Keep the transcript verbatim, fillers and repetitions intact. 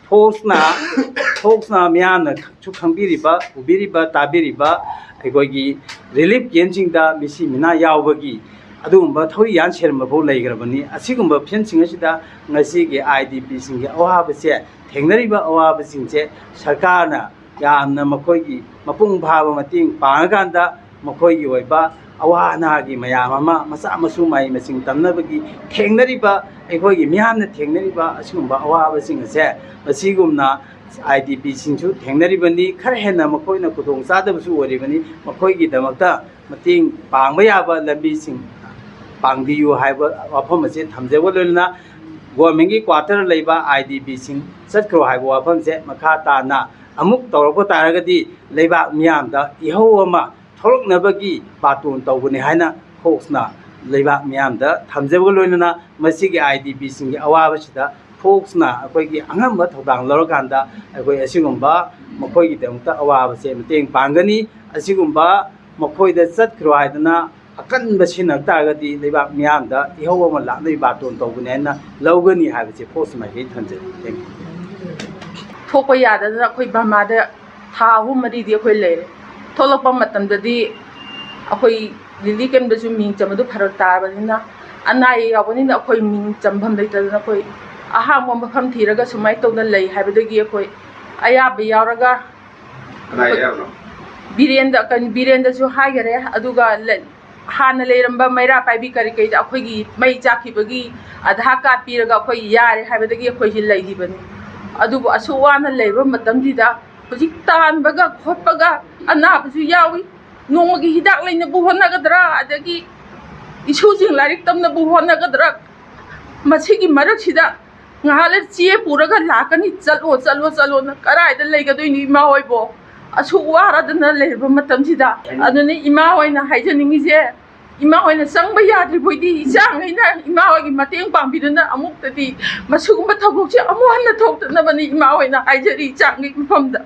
ꯐꯣꯛꯁꯅ ꯐꯣꯛꯁꯅ ꯃꯤꯌꯥꯝꯅꯁꯨ ꯈꯪꯕꯤꯔꯤꯕ, ꯎꯕꯤꯔꯤꯕ, ꯇꯥꯕꯤꯔꯤꯕ ꯑꯩꯈꯣꯏꯒꯤ ꯔꯤꯂꯤꯐ ꯀꯦꯝꯁꯤꯡꯗ ꯃꯤꯁꯤ ꯃꯤꯅꯥ ꯌꯥꯎꯕꯒꯤ ꯑꯗꯨꯒꯨꯝꯕ ꯊꯧꯔꯤ ꯌꯥꯟ ꯁꯦꯝꯕ ꯐꯥꯎ ꯂꯩꯈ꯭ꯔꯕꯅꯤ꯫ ꯑꯁꯤꯒꯨꯝꯕ ꯐꯤꯕꯝꯁꯤꯡ ꯑꯁꯤꯗ ꯉꯁꯤꯒꯤ ꯑꯥꯏ ꯗꯤ ꯄꯤꯁꯤꯡꯒꯤ ꯑꯋꯥꯕꯁꯦ, ꯊꯦꯡꯅꯔꯤꯕ ꯑꯋꯥꯕꯁꯤꯡꯁꯦ ꯁꯔꯀꯥꯔꯅ ꯌꯥꯝꯅ ꯃꯈꯣꯏꯒꯤ ꯃꯄꯨꯡ ꯐꯥꯕ ꯃꯇꯦꯡ ꯄꯥꯡꯉꯀꯥꯟꯗ ꯃꯈꯣꯏꯒꯤ ꯑꯣꯏꯕ ꯑꯋꯥ ꯑꯅꯥꯒꯤ ꯃꯌꯥꯝ ꯑꯃ, ꯃꯆꯥ ꯃꯁꯨ ꯃꯍꯩ ꯃꯁꯤꯡ ꯇꯝꯅꯕꯒꯤ ꯊꯦꯡꯅꯔꯤꯕ, ꯑꯩꯈꯣꯏꯒꯤ ꯃꯤꯌꯥꯝꯅ ꯊꯦꯡꯅꯔꯤꯕ ꯑꯁꯤꯒꯨꯝꯕ ꯑꯋꯥꯕꯁꯤꯡ ꯑꯁꯦ, ꯃꯁꯤꯒꯨꯝꯅ ꯑꯥꯏ ꯗꯤ ꯄꯤꯁꯤꯡꯁꯨ ꯊꯦꯡꯅꯔꯤꯕꯅꯤ꯫ ꯈꯔ ꯍꯦꯟꯅ ꯃꯈꯣꯏꯅ ꯈꯨꯗꯣꯡ ꯆꯥꯗꯕꯁꯨ ꯑꯣꯏꯔꯤꯕꯅꯤ꯫ ꯃꯈꯣꯏꯒꯤꯗꯃꯛꯇ ꯃꯇꯦꯡ ꯄꯥꯡꯕ ꯌꯥꯕ ꯂꯝꯕꯤꯁꯤꯡ ꯄꯥꯡꯕꯤꯌꯨ ꯍꯥꯏꯕ ꯋꯥꯐꯝ ꯑꯁꯦ ꯊꯝꯖꯕ ꯂꯣꯏꯅꯅ, ꯒꯣꯔꯃꯦꯟꯒꯤ ꯀ꯭ꯋꯥꯇꯔ ꯂꯩꯕ ꯑꯥꯏ ꯗꯤ ꯄꯤꯁꯤꯡ ꯆꯠꯈ꯭ꯔꯣ ꯍꯥꯏꯕ ꯋꯥꯐꯝꯁꯦ ꯃꯈꯥ ꯇꯥꯅ ꯑꯃꯨꯛ ꯇꯧꯔꯛꯄ ꯇꯥꯔꯒꯗꯤ ꯂꯩꯕꯥꯛ ꯃꯤꯌꯥꯝꯗ ꯏꯍꯧ ꯑꯃ ꯊꯣꯛꯂꯛꯅꯕꯒꯤ ꯕꯥꯇꯣꯟ ꯇꯧꯕꯅꯤ ꯍꯥꯏꯅ ꯐꯣꯛꯁꯅ ꯂꯩꯕꯥꯛ ꯃꯤꯌꯥꯝꯗ ꯊꯝꯖꯕꯒ ꯂꯣꯏꯅꯅ, ꯃꯁꯤꯒꯤ ꯑꯥꯏ ꯗꯤ ꯄꯤꯁꯤꯡꯒꯤ ꯑꯋꯥꯕꯁꯤꯗ ꯐꯣꯛꯁꯅ ꯑꯩꯈꯣꯏꯒꯤ ꯑꯉꯝꯕ ꯊꯧꯗꯥꯡ ꯂꯧꯔꯀꯥꯟꯗ ꯑꯩꯈꯣꯏ ꯑꯁꯤꯒꯨꯝꯕ ꯃꯈꯣꯏꯒꯤꯗꯃꯛꯇ ꯑꯋꯥꯕꯁꯦ ꯃꯇꯦꯡ ꯄꯥꯡꯒꯅꯤ꯫ ꯑꯁꯤꯒꯨꯝꯕ ꯃꯈꯣꯏꯗ ꯆꯠꯈ꯭ꯔꯣ ꯍꯥꯏꯗꯅ ꯑꯀꯟꯕ ꯁꯤꯖꯤꯟꯅꯔꯛ ꯇꯥꯔꯒꯗꯤ ꯂꯩꯕꯥꯛ ꯃꯤꯌꯥꯝꯗ ꯏꯍꯧ ꯑꯃ ꯂꯥꯛꯅꯕꯒꯤ ꯕꯥꯇꯣꯟ ꯇꯧꯕꯅꯤ ꯍꯥꯏꯅ ꯂꯧꯒꯅꯤ ꯍꯥꯏꯕꯁꯦ ꯐꯣꯛꯁ ꯃꯥꯏꯀꯩ ꯊꯝꯖꯔꯤ꯫ Thank you꯫ ꯊꯣꯛꯄ ꯌꯥꯗꯗꯅ ꯑꯩꯈꯣꯏ ꯕꯔꯃꯥꯗ ꯊꯥ ꯑꯍꯨꯝ ꯃꯔꯤꯗꯤ ꯑꯩꯈꯣꯏ ꯂꯩꯔꯦ꯫ ꯊꯣꯛꯂꯛꯄ ꯃꯇꯝꯗꯗꯤ ꯑꯩꯈꯣꯏ ꯔꯤꯂꯤꯐ ꯀꯦꯝꯗꯁꯨ ꯃꯤꯡ ꯆꯟꯕꯗꯨ ꯐꯔꯛ ꯇꯥꯔꯕꯅꯤꯅ, ꯑꯅꯥ ꯑꯌꯦꯛ ꯌꯥꯎꯕꯅꯤꯅ ꯑꯩꯈꯣꯏ ꯃꯤꯡ ꯆꯟꯐꯝ ꯂꯩꯇꯗꯅ ꯑꯩꯈꯣꯏ ꯑꯍꯥꯡꯕ ꯃꯐꯝ ꯊꯤꯔꯒ ꯁꯨꯃꯥꯏꯅ ꯇꯧꯅ ꯂꯩ ꯍꯥꯏꯕꯗꯒꯤ ꯑꯩꯈꯣꯏ ꯑꯌꯥꯕ ꯌꯥꯎꯔꯒ ꯑꯅꯥ ꯑꯌꯦꯛ ꯌꯥꯎꯔꯣ? ꯕꯤꯔꯦꯟꯗ, ꯀꯩꯅꯣ, ꯕꯤꯔꯦꯟꯗꯁꯨ ꯍꯥꯏꯈꯔꯦ, ꯑꯗꯨꯒ ꯂ-, ꯍꯥꯟꯅ ꯂꯩꯔꯝꯕ ꯃꯩꯔꯥ ꯄꯥꯏꯕꯤ ꯀꯔꯤ ꯀꯩꯗ ꯑꯩꯈꯣꯏꯒꯤ ꯃꯩ ꯆꯥꯛꯈꯤꯕꯒꯤ ꯑꯙꯥꯔ ꯀꯥꯔꯗ ꯄꯤꯔꯒ ꯑꯩꯈꯣꯏ ꯌꯥꯔꯦ ꯍꯥꯏꯕꯗꯒꯤ ꯑꯩꯈꯣꯏꯁꯤ ꯂꯩꯔꯤꯕꯅꯤ꯫ ꯑꯗꯨꯕꯨ ꯑꯁꯨꯛ ꯋꯥꯅ ꯂꯩꯕ ꯃꯇꯝꯁꯤꯗ ꯍꯧꯖꯤꯛ ꯇꯥꯟꯕꯒ ꯈꯣꯠꯄꯒ ꯑꯅꯥꯕꯁꯨ ꯌꯥꯎꯏ, ꯅꯣꯡꯃꯒꯤ ꯍꯤꯗꯥꯛ ꯂꯩꯅꯕꯨ ꯍꯣꯠꯅꯒꯗ꯭ꯔꯥ, ꯑꯗꯒꯤ ꯏꯁꯨꯁꯤꯡ ꯂꯥꯏꯔꯤꯛ ꯇꯝꯅꯕꯨ ꯍꯣꯠꯅꯒꯗ꯭ꯔꯥ, ꯃꯁꯤꯒꯤ ꯃꯔꯛꯁꯤꯗ ꯉꯥꯏꯍꯥꯛ ꯂꯩꯔ ꯆꯦ ꯄꯨꯔꯒ ꯂꯥꯛꯀꯅꯤ, "ꯆꯠꯂꯣ, ꯆꯠꯂꯣ, ꯆꯠꯂꯣꯅ"꯫ ꯀꯗꯥꯏꯗ ꯂꯩꯒꯗꯣꯏꯅꯣ ꯏꯃꯥ ꯍꯣꯏꯕꯣ? ꯑꯁꯨꯛ ꯋꯥꯔꯗꯅ ꯂꯩꯔꯕ ꯃꯇꯝꯁꯤꯗ꯫ ꯑꯗꯨꯅ ꯏꯃꯥ ꯍꯣꯏꯅ ꯍꯥꯏꯖꯅꯤꯡꯉꯤꯁꯦ, ꯏꯃꯥ ꯍꯣꯏꯅ ꯆꯪꯕ ꯌꯥꯗ꯭ꯔꯤꯕꯣꯏꯗꯤ ꯏꯆꯥꯉꯩꯅ ꯏꯃꯥ ꯍꯣꯏꯒꯤ ꯃꯇꯦꯡ ꯄꯥꯡꯕꯤꯗꯨꯅ ꯑꯃꯨꯛꯇꯗꯤ ꯃꯁꯤꯒꯨꯝꯕ ꯊꯧꯗꯣꯛꯁꯦ ꯑꯃꯨꯛ ꯍꯟꯅ ꯊꯣꯛꯇꯅꯕꯅꯤ ꯏꯃꯥ ꯍꯣꯏꯅ ꯍꯥꯏꯖꯔꯤ ꯏꯆꯥꯉꯩ ꯃꯐꯝꯗ꯫